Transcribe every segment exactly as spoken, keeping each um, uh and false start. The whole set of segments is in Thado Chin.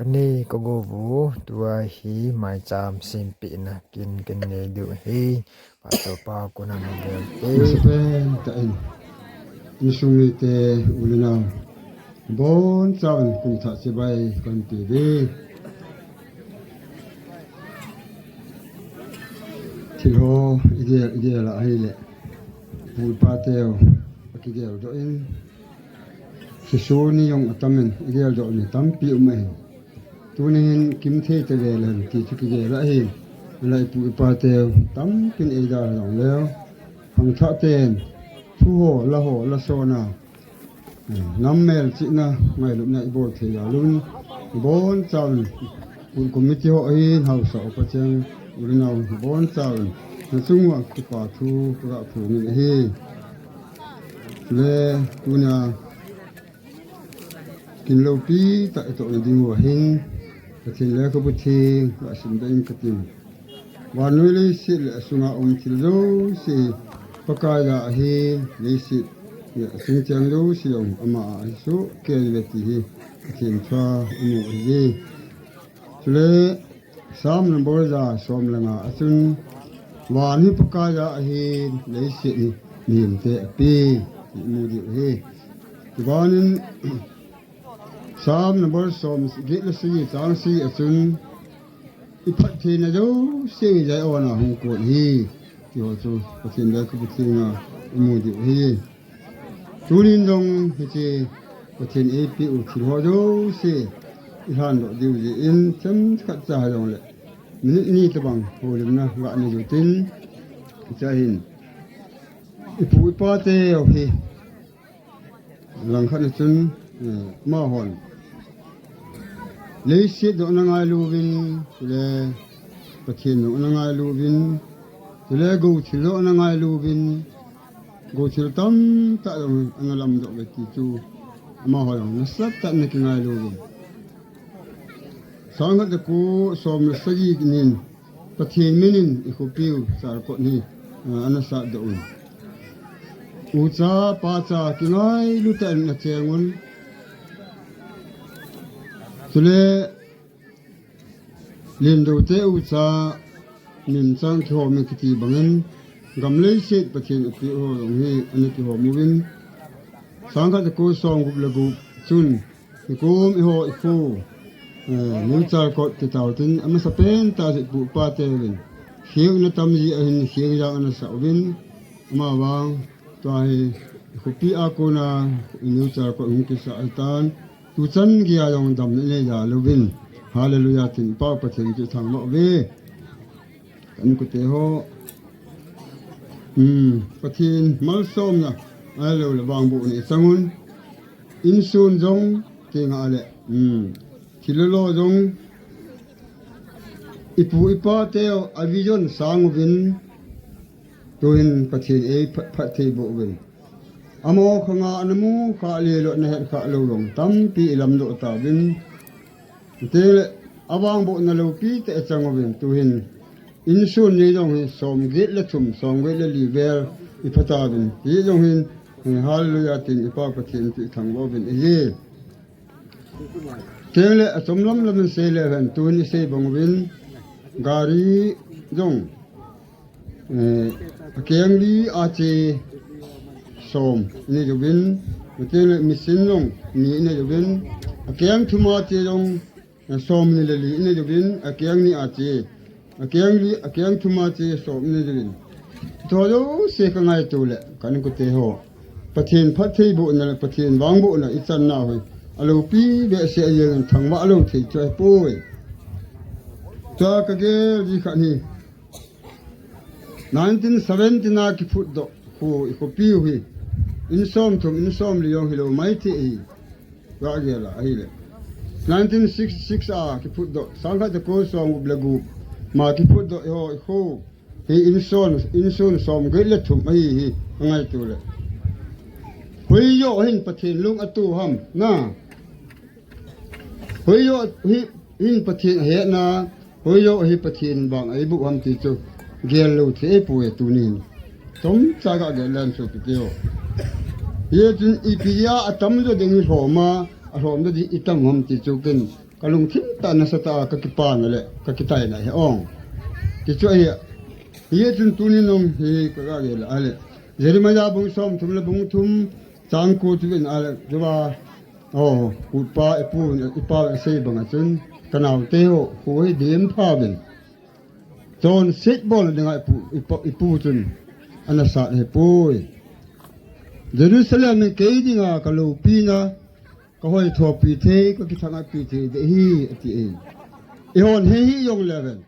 Ni ka go bu tua hi mai cham sim pi na kin kin nei du hi. Pa to pa ku na na gel te. Masapen ta in. Insung ni te ulina. Bon cham kum tha chibai kan ti ve. Thil ho, igel, igel a ahile. Pu pa teu, akigel doh in. Sesu ni jong atamin, igel doh ni tampi um ahi. Tuni hin kimthei te ve lem, ti chu kigel ahi. Alai pu pa teu, tampin eidal jong leu. Khangthah ten, thu ho, la ho, la sona. Nam mel chihna ngailutna ibol thei a lun, ibon chauvin, pu committee ho ahin, haosa upa cheng, ulinau ibon chauvin, nachung uva kipa thu kaga phongin ahi. Le, tunia, kin loupi tah itohna ding uva hin, Pathen lekhabu theng, kasim ding katin. Vannoi leiset le asunga um thil jouse, Pakaiya ahi, leiset le asung cheng jouse jong ama a ahi soh kei uve ti hi, Pathen thua imu ahi. Chule, Psalm number ja som le nga a chun, van hi Pakaiya ahi, leiset hi mihemte ape, ti imu diu ahi. Chubanin, Psalm number som get le sagi chang sagi a chun, iphattheina jouse hi Zion a hung kon ahi, ti ho chu Pathen lekhabu thenga imu diu ahi. Tunin jong hiche Pathen eipeh u thil ho jouse ilhan doh diu jeh in, themkhat cha jongle minute ni tobang houlimna gah nei utin, hiche hin ipu ipa teu hi Langkhat a chun, eh, amahon leiset jong ana ngailu uvin, chule Pathen jong ana ngailu uvin, chule gou thil jong ana ngailu uvin, gou thil tamtah jong ana lamdoh uve ti chu, amaho jong nasatah in ana kingailu uvin. Sangkhat jako som le sagi nin, Pathen minin ikhopiu Chalkot hi, ah, ana satdoh un. Ucha, pacha, kingailu tah in ana cheng un. Chule, Lindo te ucha, mimchang kihom e kiti bangin, gam leiset Pathen apeh ho jong hi ana kihom uvin. Sangkhat jako som gup le gup chun, Hikom eiho ikho, eh, New Chalkot ti tautin, amasapen tah jeh pu pa teuvin. Kheng na tam ji ahin, kheng jang ana sa uvin, amavang, tua hi, ikhopi a kona, New Chalkot hung kisa ahitan, tuchan geiya jong damna inei jal uvin. Hallelujah tin, Pa Pathen chu thangvah uve. Kan kute ho. Hmm, Pathen malsomna, ahilou le vangbohna ichan un. Insung jong, tenga le. Hmm, thil lolo jong. Ipu ipa teu, a vision sang uvin. Tuhin Pathen eiphat, phatthei boh uvin. Amaho khanga ana mu kha le lou, ana het kha lou jong. Tampi ilamdoh tauvin. Tile, avangbohna loupi tah ichang uvin, tuhin. Insung ni jong hi, som get le thum, som get le li vel, ipha tauvin. Hijong hin, eh, hallelujah tin, i Pa Pathen chu ithangvah uvin, ahi. Tile, achom lam lam in sei le hen, tuhin isei bang uvin, gari jong, Eh, akeng li a che som inei uvin, atile machine jong ni inei uvin, akeng thum a che jong, eh, som ni le li inei uvin, akeng ni a che, akeng li, akeng thum a che som inei uvin. Thua jouse kangaito le, kan kute ho. Pathen phattheibohna le Pathen vangbohna ichan nau hi. Aloupi behseh a jeng in thangvah lou thei chu ahipoi. Tua kagel ji khat hi. Nineteen seventy na kiphutdoh khu i khopiu hi. In som thum, in som li jong hilou maithei ahi. Gagel a ahile. Nineteen sixty-six a kiphutdoh. Sangkhat jako som gup le gup. Ma kiphutdoh eiho ikho. Hi insung, insung som get le thum ahi hi. Angaito le. Hoijo hin Pathen lung atu ham. Na. Hoijo hi, hin Pathen ahetna, hoijo hi Pathen vang eiboh ham ti chu, gel lou thei eipoi tunin. Chomcha gagel leng chu kiti ho. Hichun ipi a atamjo ding hi lhom a, alhomjo ding itam ham ti chu ken, kalungthim tah nasatah a kakipana le kakitaina hi ong. Tichu ahi, hichun tuni nung hi kagagel a le, Jeremiah bung somthum le bung thum chang ko chu in a le, chuva, o, kupa ipu, ipa asei banga chun, kanaote ho, kho hi dimpha uvin, chonset bolna dinga ipu, ipa, ipu chun ana sat ahipoi. Jerusalem in kei dinga kaloupina, kahoithopi thei, kakithangpi thei ding ahi, ati e. Ihon hei hijongle ven,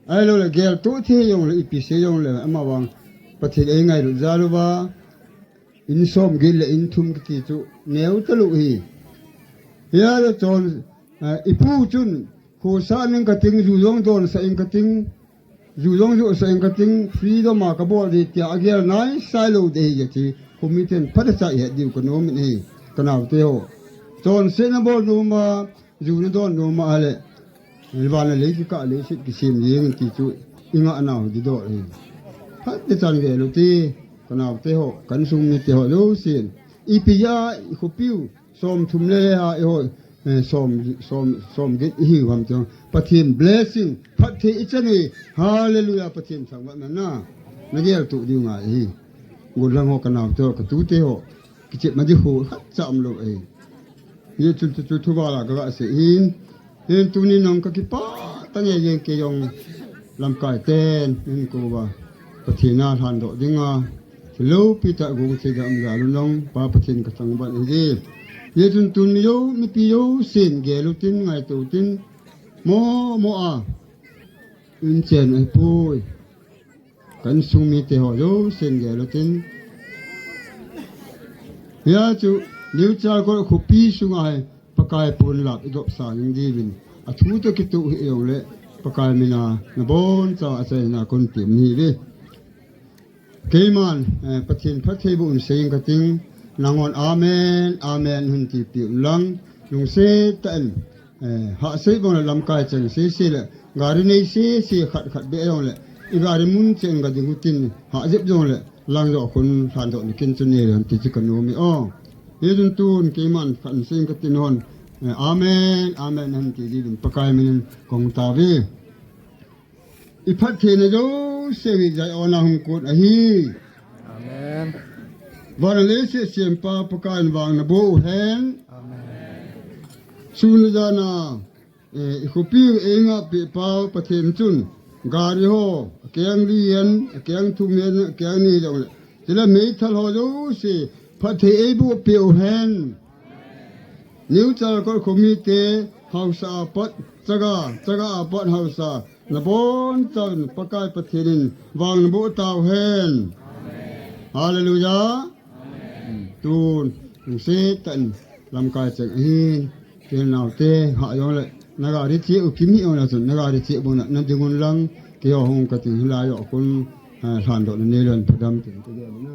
ahiloule geltoh thei jongle, ipi sei jongle ven, amavang Pathen eingailut jal uva, in somget le in thum kiti chu neo talou ahi. Hia le chon, eh, ipu chun, khosah ing kating, ju jong donsah ing kating, ju jong johsah ing kating, freedom a kabol ding tia agel naisai lou ding ahi, ati. Khomiten phatechan ihet diu kanom in ahi, kanaote ho. Chonset nabol nom a, ju nadon nom a le, van le lei kikah, leiset kisem jeng ti chu ingah nau ding dol ahi. Phatechan gel ute, kanaote ho, ka insung mite ho jousen. Ipi jeh a ikhopiu somthum le le a eiho, eh, som, som, somget ihiu ham ti, Pathen blessing, phatthei ichan e. Hallelujah, Pathen thangvahna na, nageltoh diu ngai ahi. Gollhang ho, kanaote ho, katute ho, kichepna ding kho khatcha umlou ahi. Hichun chu, chu thuval a kagasei ahin, hin tuni nung kakipah tange jeng, kei jong lamkai ten hin kouva, Pathen a lhandoh dinga, thil loupi tah gong thei dam jal un lang, Pa Pathen kathangvah in ahi. Hichun tun mi jou, mipi jousen gel utin, ngaito utin, momo a, in chen ahipoi. Ka insung mite ho jousen gel utin, hia chu New Chalkot khopi sunga hi Pakai ponlap idop sang diuvin, athu toh kitoh hih jongle, Pakai mina nabonchauva achaina kon tem nahiuve. Keiman, eh, Pathen phatthei boh in sei ing kating, nanghon amen, amen hin tipeh un lang, lungset tah in, eh, hahsei bang le lamkai cheng sese le, gari nei sese khat khat beh jongle, igari mun cheh in gading utin, hahjep jongle, lang joh khun lhandoh na kin chu nei leu hen ti chu kanom e o. Hichun tun keiman khat in sei ing katin, hon, eh, amen, amen hin ti diuvin Pakai minin kahung tauve. Iphattheina jouse hi Zion a hung kon ahi. Amen. Van le leiset sempa Pakaiyin vang naboh uhen. Amen. Sun le jan a, eh, ikhopiu eingahpeh pau Pathen chun gari ho akeng li hen, akeng thum hen, akeng ni jongle, chule meithal ho jouse phatthei eiboh peh uhen. New Chalkot khomite haosa a pat chaga, chaga a pat haosa, nabonchauvin Pakai Pathen in vang naboh tauhen. Hallelujah. Tun lungset tah in lamkai cheng ahin, kei naote, hah jongle, nagari cheh u kimhi jongle chun, nagari cheh bang na, nading un lang, keiho hung kating, hilai joh khun, eh, lhandoh na nei leu hen, phadam teng kagel na.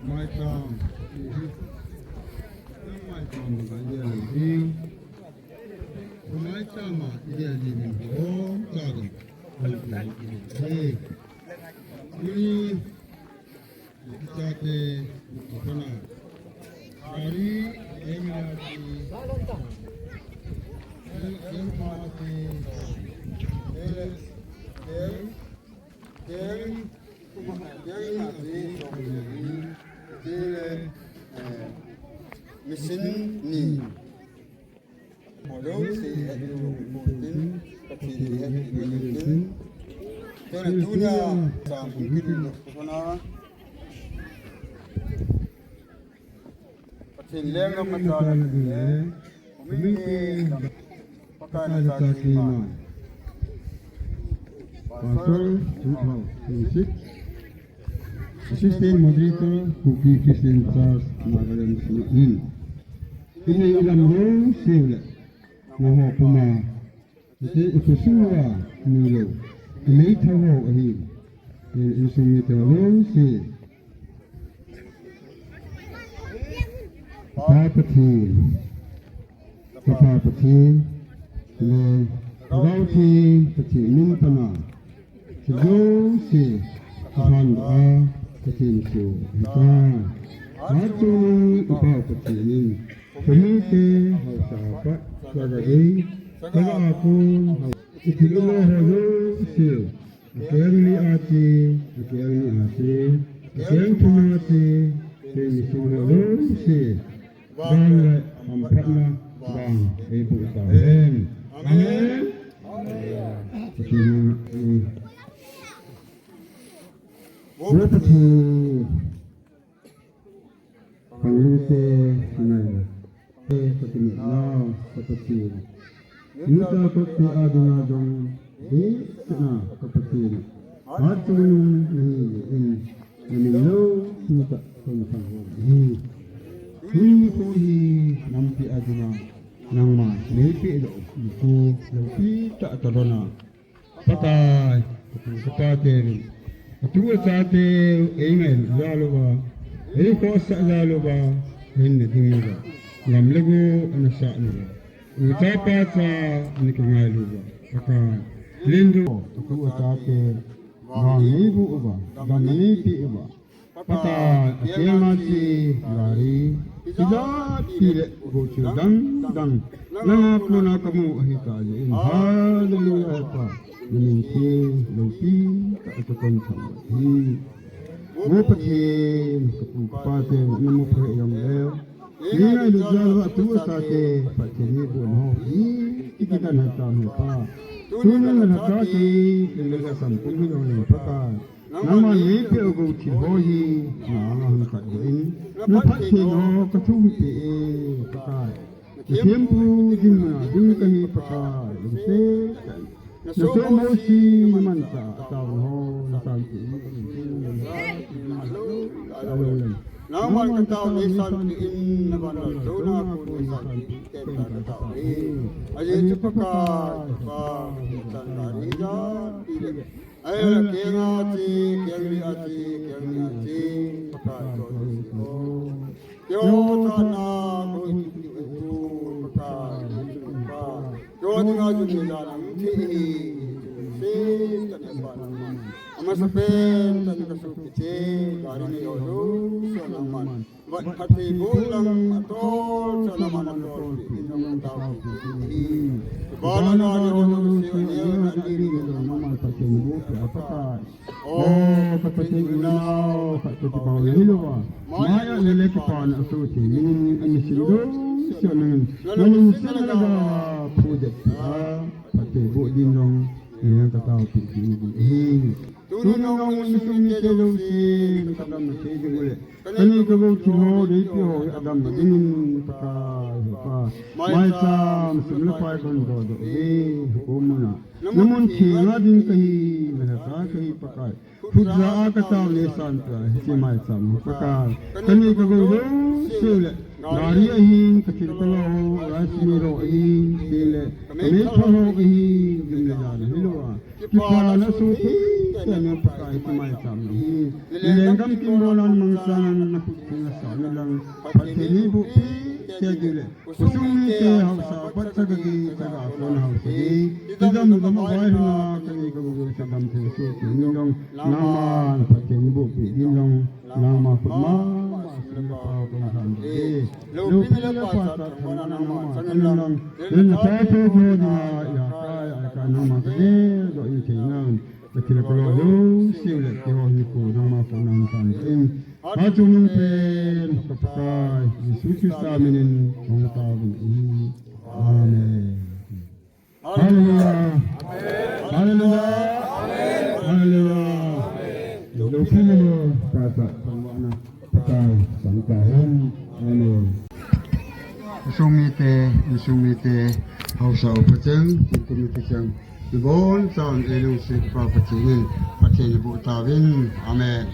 Maicham. Maicham. Maicham. Maicham. Mission ni. Olo si edu kutin, Pathen ni edu kutin. Tuna, tuna, sa mungkin na kuna. Pathen lenggam machal le, committee, Pakai na chaki ma. Pastor, two thousand twenty-six. Assistant Moderator, Kuki Christian Church, Nagaland, Singapore. Ini ilam ho, sivle. Naho puma. Iti ikusua, nilo. Ini thaho, ahi. Ini insung ni thaho, si. Pa Pathen, Chapa Pathen, le Lhagao Theng Pathen min pana, thil jouse, Than a, Pathen chu hita. Achung i Pa Pathen in, kami te haosa pat, chaga gei, chaga a kon, hao, i thil umlou ho jouse, akeng li a che, akeng ni a che, akeng thum a che, keng ni sung ho jouse, vang le hamphatna vang eiboh tauhen. Amen. Pathen in, Vo Pathen, panglu te ngai le, te Pathen in, na, ka Pathen. Nuta kote a dinga jong, he, na, ka Pathen. Achung nahi in, namin lou, nuta, kong thang ho, hi. Hi, hi, hi, nampi a dinga, nangma, neipe lou, ku, loupi, ta, ta, dona. Pakai, ka pu ka pa te, atu acha te, eingailutna louva, eikhohsahna louva, ahin ne ding uva, gam le go ana sah nauva, ucha pacha ana kingailu uva, Pakai, lendu, atu acha te, vang neiboh uva, gam neipe uva, Pakai, akeng a che gari, tijat pi le gochil dang dang, nanga kona kamu ahi kajeh in, hallelujah, Pa, namin theng loupi tah a kakon thang uve. Vo Pathen, ka pu ka pa te, namu pha jong leu, neingailut jal uva atu acha te, Pathen in eiboh nau hi, ikidan ha tam he Pa. Tuni nalhakhat kei, nalhakhat sam kum hi jong le Pakai. Nangman neipeh u gou thil ho hi, na anga hung khat doh in, na phatthei ho kathum peh e, Pakai. Na thempu dinmun a ding kahi Pakai, lungset tah in. Na soh Mosi manchah a taona ho, na sanpeh in, nangman katao nei sanpeh in, na van laltouna kon nei sanpeh in, katao e. Ajeh chu Pakai, Pakai, chan gari ijat pi le. Ahile keng a che, keng li a che, keng li a che, Pakai, keiho thanna, keiho tup diu ahi chu, Pakai, Pakai. Keiho dinga jun le jan aum thei ahi, Setan apan. Amasapen tah in kasopi che, gari nei ho jouse nangman. Vat phatthei boh in lang, atol chan a man atol peh in lang, katao peh in ahi. Kipa le gari ho jouse, aneo le adih le nangman phatthei boh peh a Pakai. O, ka Pathen, unau khat toh kibang nahi louva, maiya le le kipana asoh thei dingin, ana sim jouse nangin, nalungset na laga phudet peh a, phatthei boh ding jong, nangin katao peh ding ahi. Tuni jong insung mite jouse, kadamna thei ding u le. Kanei kagou thil ho, neipeh ho hi adamna dingin Pakai, Pakai. Maicham sum le pai kon doh doh e, hukum muna. Namun theng a ding kahi, nalhakhat kahi Pakai. Khutja a katao nei sanpeh a, hiche maicham Pakai. Kanei kagou jouse u le. Gari ahin, kathil kalo, rice mill ho ahin, tile. Kameithal ho ahin, jum le jan ahi louva. Kipana asoh thei tah in Pakai, hiche maicham hi. Lenggam kin bolan mangchan, nakhut theng a sah in lang. Phatthei neiboh peh tei diu le. Khosung mite haosa a pat chaga gei, chaga a kon haosa gei. Ti dam dam a vaihom a, kanei kagou jouse damthei soh thei ding jong. Nangman phatthei neiboh peh ding jong. Nangma khut mama sum le pai kon than e. Loupina le pachatna nangma chang inlang. Len le chai thei thei dinga, ijakai, ijakai nangma kagel doh in thei nang. Kathil kalo jouse u le keiho hinkho nangma khut nang than in. Achungnung pen ka Pakai Jesu Christa minin hung taovin ahi. Amen. Hallelujah. Hallelujah. Hallelujah. Loupina le pachatna Pakai chang tahen. Amen. Insung mite, insung mite, haosa upa cheng, committee cheng. Ibon chauvin eilungset Pa Pathen in phatthei naboh tauvin. Amen.